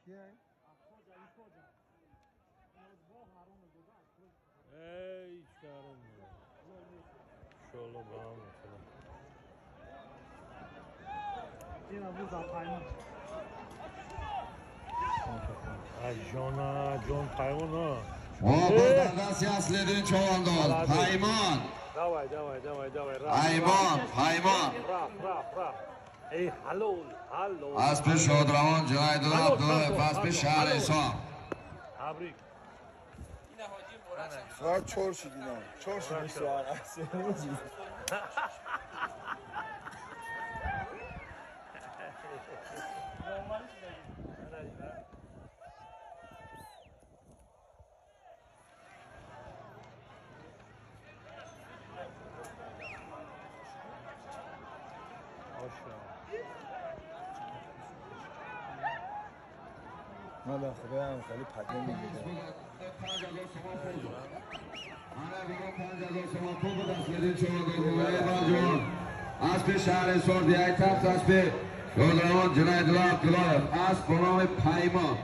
Эй, чикаром. Шоло ба ҳам мехӯрам. Ай ҷона, ҷон Паймон. Дасти Аслиддин Човандоз. Паймон. Давай, давай, давай, давай. Паймон, Паймон. Рафт, рафт, рафт. Эй, ҳалол, ҳалол. Аспи шодравон Ҷунайдулло Абдуллоев, аспи Шаҳрисон. Табрик. Соат 4 шуд ино. 4 шуд 24. من به خدایم خیلی پده میگیره. اسب شهر سردی تخت اسب شادروان جنایدالله عبدالله، اسب با نام پیمان.